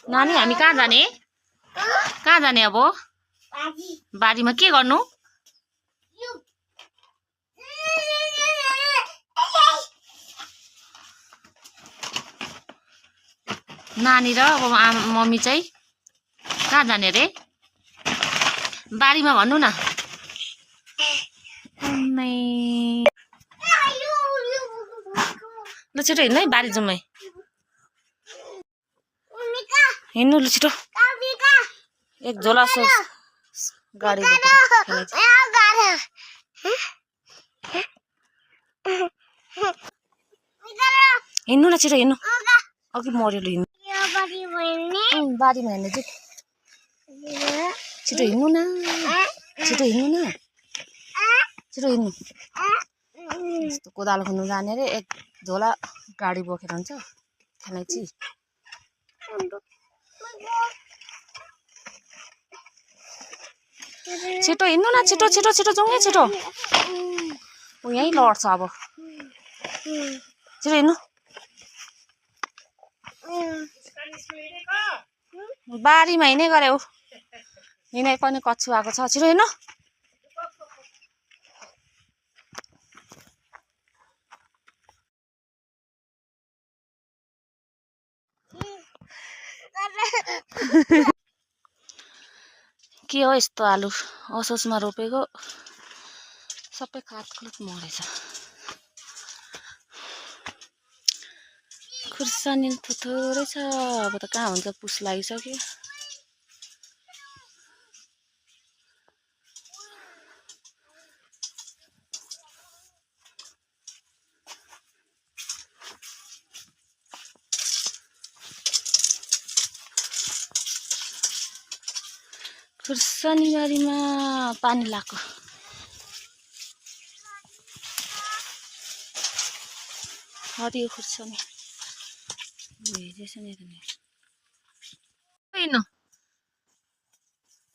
नानी हामी कहाँ जाने? कहाँ जाने अब? बारीमा के गर्नु? नानी र अब मम्मी चाहिँ कहाँ जाने रे? बारीमा भन्नु न। ल छिटो हिँड्नु है, बारी जाउँ है। हिँड्नु ल छिटो। एक झोला गाडी हिँड्नु न छिटो हिँड्नु। अघि मर्यो ल हिँड्नु। बारीमा हिँड्ने चाहिँ छिटो हिँड्नु न, छिटो हिँड्नु न, छिटो हिँड्नु। यस्तो कोदालो खन्नु जाने रे, एक झोला गाडी बोकेर हुन्छ खेलाइची। छिटो हिँड्नु न, छिटो छिटो छिटो जाउँ है छिटो। ऊ यहीँ लड्छ अब। छिटो हिँड्नु। बारीमा हिँडै गरे ऊ, हिँडै पनि कच्छु आएको छ। छिटो हिँड्नु। के हो यस्तो आलु असोजमा रोपेको, सबै खातखुत मरेछ। खुर्सानी थोरै छ, अब त कहाँ हुन्छ, पुस लागिसक्यो। खुर्सानी बारीमा पानी लाग्यो। हरियो खुर्सानी हिँड्नु।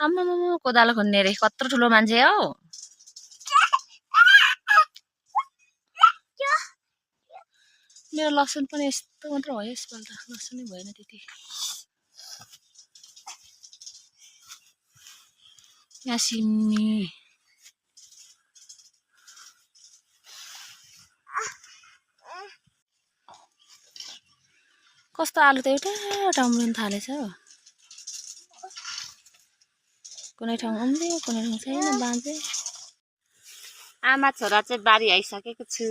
आम्मा कोदालो खन्ने रे, कत्रो ठुलो मान्छे हौ। मेरो लसुन पनि यस्तो मात्र भयो यसपल्ट, लसुनै भएन त्यति। यहाँ सिमी, कस्तो आलु त एउटा एउटा उम्रिन थालेछ। कुनै ठाउँ उम्रियो, कुनै ठाउँ छैन बाँझे। आमा छोरा चाहिँ बारी आइसकेको छु।